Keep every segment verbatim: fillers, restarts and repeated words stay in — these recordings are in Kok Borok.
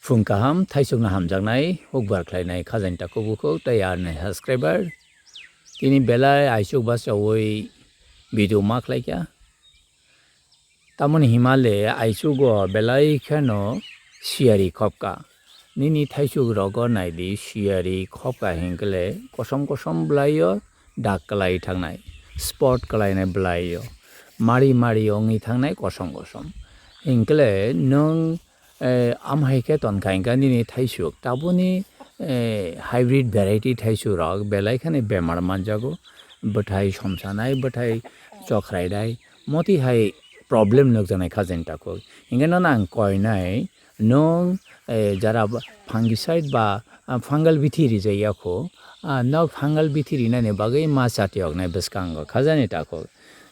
Phung kaham, thaisukno hamjaknai, hukbar khlainai khajaini takhuk bukhuk tei ani subscriber. Tini belai aisuk bachaui video ma khlaikha. Tamoni himale aisugo belai kheno siyari khopka. Nini thaisuk rogo naidi siyari khopka hinkhe le kosom kosom bwlaio dak kwlai thangnai, spot kwlainai bwlaio, mari mari wngwi thangnai kosom kosom. Hinkhe le nwng, eh, amhai khe tonkha hinkhe nini thaisuk. Taboni, eh, hybrid variety thaisuk rok belai kheno bemar manjago, bwthai somsanai, bwthai chokhrainai, moti hai problem nukjaknai khajaini takhuk. Hinkhe nono ang koinai, nwng, eh, jara ba-, fungicide ba, ah, fungal bithi rijak ya kho, ah, nok fungal bithi rinani bagwi ma chati oknai bwskango khajaini takhuk.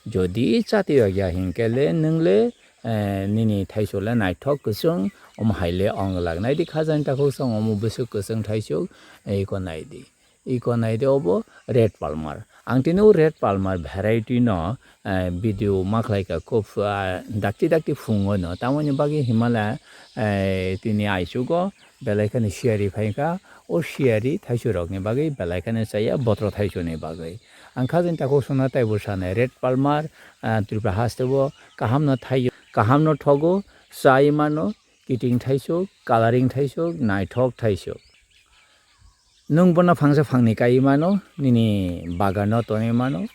Jodi chati okya hinkhe le nwng le, eh, nini thaisuk le naithok kwchwng, omo hai le ong lagnai di khajaini takhuk chwng omo bwswk kwchwng thaisuk, eh, iko nai di. Iko nai di obo red palmer. Ang tini o red palmer variety no, eh, video ma khlaikha khub, ah, dakti dakti phungo no. Tamoni bagwi himala, eh, tini aisugo belai kheno siyari phaikha. O siyari thaisuk rokni bagwi belai kheno chaya botro thaisukni bagwi. Ang khajaini takhuk songna taibo sanai red palmer, ah, Tripura hasteo kaham no thaio, kaham no thogo, chai mano, kiting thaisuk, colouring thaisuk, naithok thaisuk. Nwng bono phangsa phangni kai mano, nini bagano tonwi mano,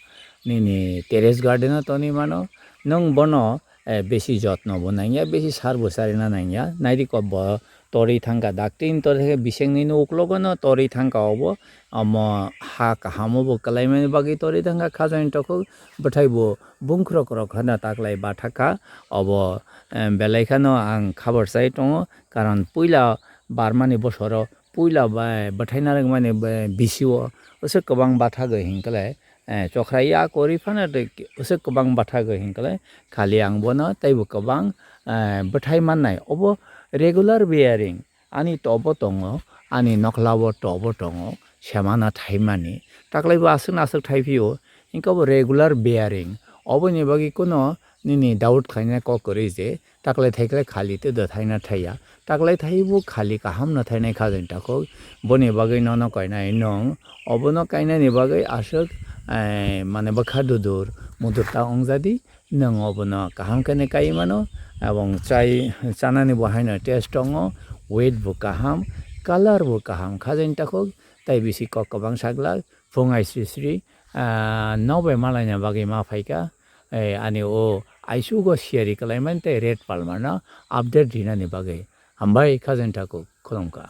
nini terrace garden-o tonwi mano. Nwng bono, eh, besi jotno bo nangya, besi sar bo charina nangya. Naidi kok bo torwi thangkha, dakti torwi thangkha, bisingni uklogo no torwi thangkha obo. Omo ha kahamo bo kwlaimani bagwi torwi thangkha, khajaini takhuk bwthai bo bungkhorok rok hana taklai bathakha. Obo, eh, belai kheno ang khabar sai tongo, karon puila barmani bosoro puila bai bwthai narwkmani bai bisio aswk kwbang bathagwi hinkhe le, eh, chokrai ya kwrwi phano tei aswk kwbang bathagwi hinkhe le khali ang bono teibo kwbang, eh, bwthai mannai. Obo regular bearing, ani tobo tongo, ani nokhlao tobo tongo, semana thaimani. Taklaibo aswkno aswk thaiphio, hinkhe obo regular bearing. Oboni bagwi kuno nini doubt khlaina kok kwrwi je, taklai thaikhe khali tei do thaina thaiya. Taklai thaibo khali kaham no thainai khajaini takhuk. Boni bagwi nono kainai nwng. Obono kainani bagwi aswk, eh, mane bwkha dudur, mudur ta wngjadi. Nwng obono kaham khe kai mano. Abong chai chanani bo haino taste tongo. Weight bo kaham, colour bo kaham khajaini takhuk. Tai bisi kok kwbang saglak. Phung ai sri sri, ah, nok bai malaina bagwi ma phaikha. Eh, ani o aisugo siyari kwlaimani tei red palmer no update rinani bagwi. Hambai khajaini takhuk, khulumkha.